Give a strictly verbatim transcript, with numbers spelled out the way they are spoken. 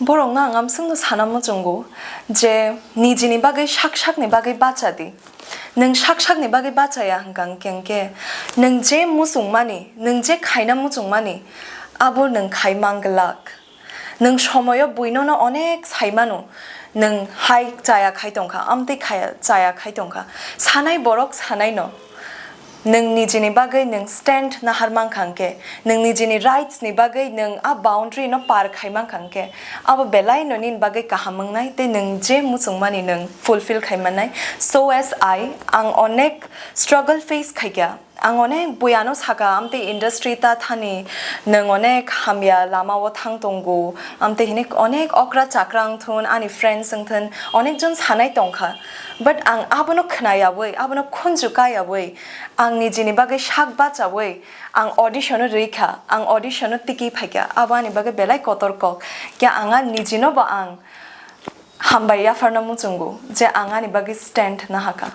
Borokno ang amswkno sana muchungo je nijini bagwi sak sakni bagwi bacha di. Nwng sak sakni bagwi bachaya hwnkha hwnkhe nwng je muchungmani, nwng je khaina muchungmani, abo nwng khai manglak. Nwng somoyo buinono onek sai mano, nwng hai chaya khai tongkha, amtwi khaya, chaya khai tongkha. Sanai borok sanaino. Nwng nijini bagwi nwng stand nahar mankha hwnkhe, nwng nijini rights ni bagwi nwng a boundary no par khai mankha hwnkhe, abo belai no nini bagwi kaham wngnai tei nwng je muchungmani nwng fulfill khai mannai. So as I, ang onek struggle face khaikha, ang onek buiano sakha, amtwi industry ta thani nwng onek hamya lama o thang tongo, amtwi hinik onek okra chakra wngthun, ani friends wngthun, onek jon sanai tongkha, but ang abono khnayawi, abono khunju kayawi, ang nijini bagwi sak bachawi ang audition o rwikha, ang audition o tiki phaikha, abo ani bagwi belai kotor kok. Khe ang ani nijino bo ang hambai yapharna muchungo je ang ani bagwi stand nahakha.